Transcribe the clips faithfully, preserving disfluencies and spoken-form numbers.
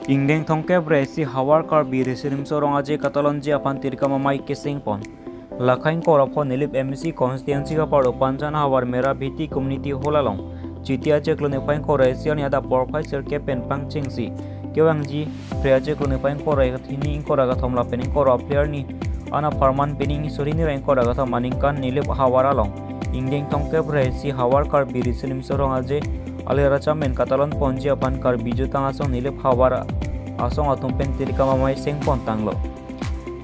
Ingdeng thomkep ra isi havar Karbi Riso Nimso Rong Aje katalonji aphan tirikam amei keseng pon. Lakhai ingkoi ra pho Nilip M A C constituency kapar Panjan havar Merabheti community hall along Chiti achiklo niphai ingkoi ra isi arni adap porphai sirkep pen pangchengsi kevangji Phre achiklo niphai ingkoi ra hini, ingkoi ra kethom lapen ingkoi ra phli arni an apharman pining suri hini ra ingkoi ra kethom aningkan Nilip havar along ingdeng thomkep ra isi havar Karbi Riso Nimso Rong Aje alir acham pen katalon ponji aphan Karbi Jutang Asong Nilip havar asong atum pen tirikam amei seng pon tanglo.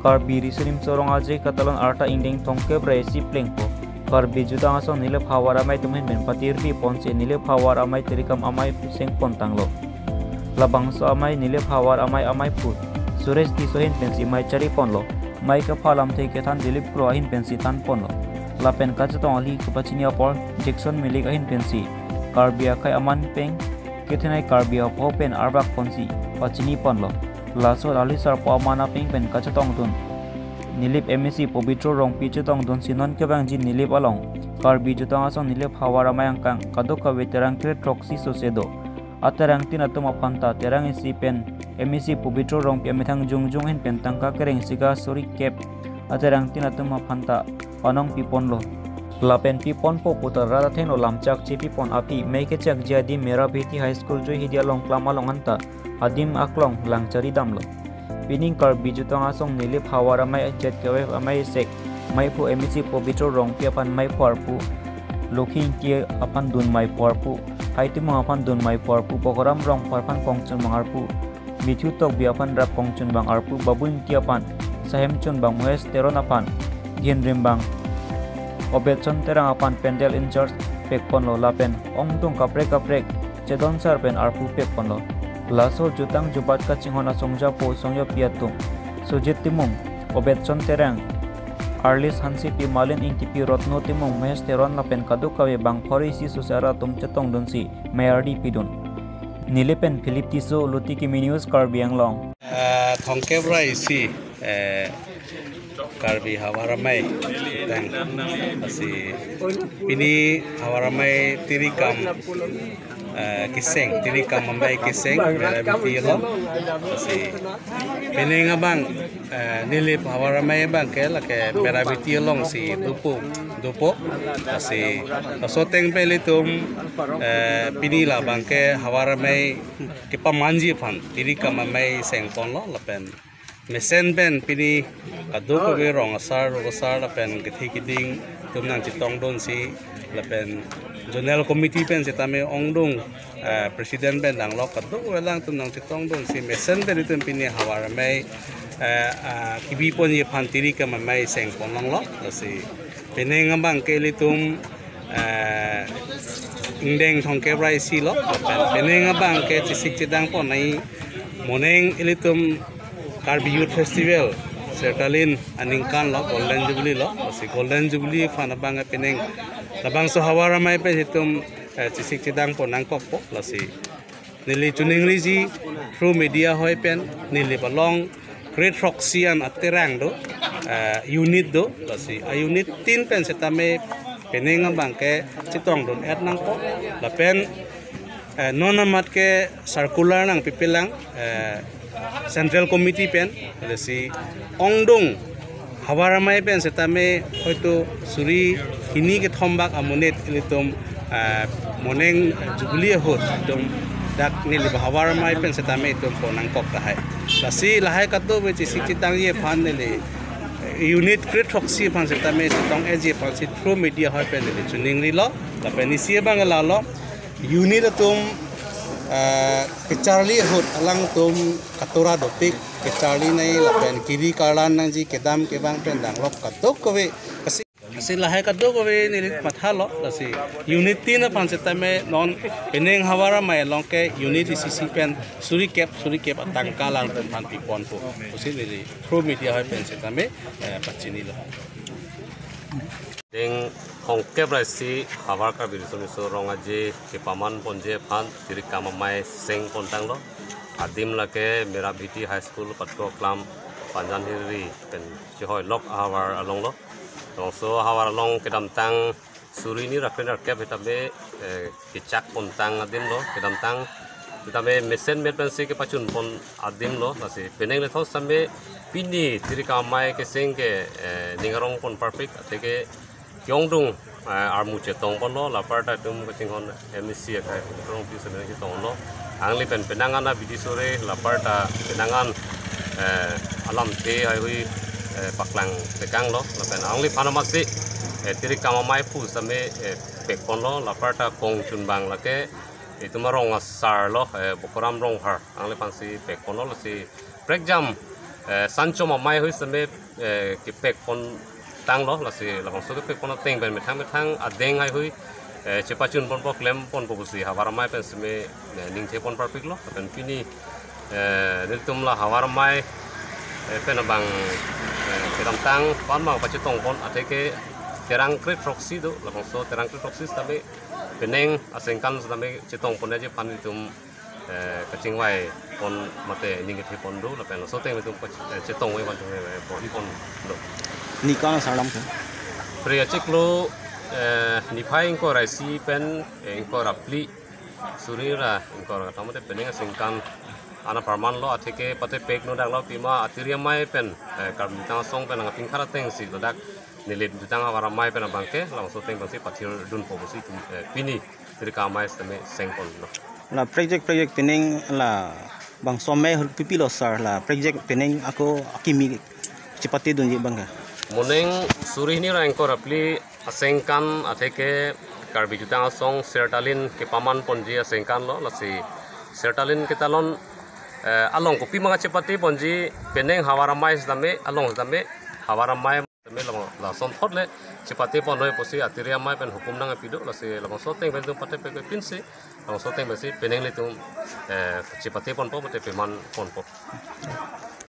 Karbi Riso Nimso Rong Aje katalon arta ingdeng thomkep ra isi plengpo Karbi Jutang Asong Nilip havar amei atum ahin pen patirpi ponsi Nilip havar amei tirikam amei seng pon tanglo. Labangso amei Nilip havar amei ameiphu Suresh Tisso ahin pensi mei chari ponlo. Mei kepha lamthe kethan Dilip Kro ahin pensi than ponlo. Lapen kachetong ali kepachini apor Jackson Milik ahin pensi Karbi akhei aman peng kethenei Karbi apho pen arbak ponsi pachini ponlo. Laso ali sarpo aman apeng pen kachetongdun Nilip M A C Pobitro Rongpi chetongdunsi non kevangji Nilip along Karbi Jutang Asong Nilip havar amei angkang kadokave terang kre throksi sose do. Aterangtin atum aphan ta terang isi pen M A C Pobitro Rongpi amethang jongjong ahin pen tangka kereng siga suri kep aterangtin atum aphan ta panong piponlo. Lapen piponpo puta rat athengno lamchak chepipon aphi mei kechakji adim Merabheti High School juihidi along klam along anta adim aklong lang chari damlo. Pining Karbi Jutang Asong Nilip havar amei jet kevek amei sek meiphu M A C Pobitro Rongpi aphan meiphu arpu Lokhi Ingti aphan dun meiphu arpu, Hai Timung aphan dun meiphu arpu, Bokoram Rongphar aphan kongchunbang arpu, Mithu Tokbi aphan rap kongchunbang arpu, Babu Ingti aphan sahem chunbang, Mohesh Teron aphan ghin rimbang, Obetson Terang aphan pandal in charge pekponlo lapen ongdung kaprek kaprek chedon sar pen arpu pekponlo. Laso jutang jubat kachinghon asongjapo songjapi atum Sujit Timung, Obetson Terang, Arlis Hansepi, Malin Ingtipi, Rotno Timung, Mohesh Teron lapen kadokave bang pharo isi sose arat atum chetongdunsi mei ardi pidun. Nilip pen Philip Tisso, Luti Kimi News, Karbi Anglong. Ah, thomkep ra isi, eh, Karbi havar amei tang asi pini havar amei tirikam, eh, keseng, tirikam amei keseng Merabheti along asi pining abang, eh, Nilip havar amei abang ke lake Merabheti alongsi dopo, dopo asi laso ateng pen ilitum, eh, pini labang ke havar amei kepamanji aphan tirikam amei seng ponlo lapen mesen pen pini kadokave rong asar, rong asar lapen kethe keding atum nangchetongdunsi lapen zonal committee pen setame ongdung, eh, president pen danglok kadokave alangtum nangchetongdunsi mesen pen itum pini havar amei, eh, ah, kebi ponji aphan tirikam amei seng pon longlo. Lasi pining abang ke ilitum, eh, ingdeng thomkep ra isi lo, lapen pining abang ke chesik chedang pon nai moning ilitum Karbi Youth Festival sertalin aningkan lo, Golden Jubilee lo, lasi Golden Jubilee aphan abang ke pining labangso havar amei pen itum, eh, chesik chedang pon nangkokpo, lasi neli choningriji through media ahoi pen Nilip along kre throksi an aterang do, eh, unit do, lasi a-unit tin pen setame pining abang ke chetongdun et nangpo lapen, eh, non amat ke circular nangpipelang, eh, Central Committee pen, lasi ongdung havar amei pen setame hoito suri hini kethom bak amonit ilitum, ah, moning Jubilee ahut itum dak Nilip havar amei pen setame itum pon nangkok tahai. Lasi lahai kadokave chesik chedangji aphan neli unit kre throksi aphan setame chetong-etji aphansi through media ahoi pen neli choningrilo. Lapen isi abang lalo unit atum, ah, kecharli ahut alangtum katora dopik kecharli nai lapen kiri karlan nangji kedam kevang pen danglok kadokave. Lasi, lasi lahai kadokave neli mathalo, lasi unit tin aphan setame non pining havar amei along ke unit isi isi pen suri kep, suri kep atangka alangtum aphan piponpo pusi neli through media ahoi pen setame, eh, pachinilo. Ingdeng thomkep ra isi havar Karbi Riso Nimso Rong Aje kepaman ponji aphan tirikam amei seng pon tanglo. Adim lake Merabheti High School patko klam Panjan Hirri pen chehoi lok ahavar along lo. Labangso ahavar along kedamtang suri hini ra kre nerkep setame, eh, kechak pontang adim lo, kedamtang Tame mesen met pensi kepachun pon adim lo, lasi penang le thos tame pini Tirikam Amei keseng ke, eh, ning arong pon parpik, atheke kyongdung, eh, armu chetong pon lo, lapar ta itum kachinghon M A C akai, Rongpi seme chetong lo. Angli pen penang an abidi sore, lapar ta penang an, eh, alamthe haihui, eh, paklang tekang lo, lapen angliphan amatsi, eh, Tirikam Amei pu seme, eh, pek pon lo, lapar ta kong chunbang lake, itum arong asar lo, eh, Bokoram Ronghar, angliphansi pek pon lo, lasi prekjam, eh, Sanchom Amei hui seme, eh, kepek pon tang lo, lasi labangso kepek pon ateng pen methang methang adeng haihui, eh, chepachun ponpo, klem ponpo pusi Havar Amei pen seme, eh, ningthe pon parpik lo, lapen pini, eh, nelitum la Havar Amei, eh, pen abang, eh, kedamtang pan abang pachetong pon, atheke terang kre throksi do, labangso terang kre throksi sitame penang asengkan sitame chetong pon aji aphan itum, eh, kachingvai pon mate ning kethe pon do, lapen laso ateng itum pach-, eh, chetong vai van tung vai pon pon do. Ni kang sar alam ke? Pri achiklo, eh, niphai ingkoi ra isi pen, eh, ingkoi ra phli suri ra ingkoi ra kethom mate penang asengkan an apharman lo, atheke pate pek nodak lo, pima Atiri Amei pen, eh, Karbi Jutang Asong pen nangpingkhat atengsi ladak Nilip Jutang Havar Amei pen abangke, labangso ateng pensi pathir dunpo pusi, eh, pini Tirikam Amei sitame seng pon lo. La prekjak prekjak penang labangso amei hur pipi lo sar, la prekjak penang ako akimi chepate dunji abangke? Moning suri hini ra ingkoi ra phli asengkan atheke Karbi Jutang Asong sertalin kepaman ponji asengkan lo, lasi sertalin ketalon, eh, along kopi manga chepate ponji, penang Havar Amei sitame, along sitame Havar Amei sitame labang lason thot le chepate pon noi pusi Atiri Amei pen hukum nangpi do, lasi labangso ateng pen itum pate pek pinsi, labangso ateng pensi penang le itum, eh, chepate ponpo mate peman ponpo.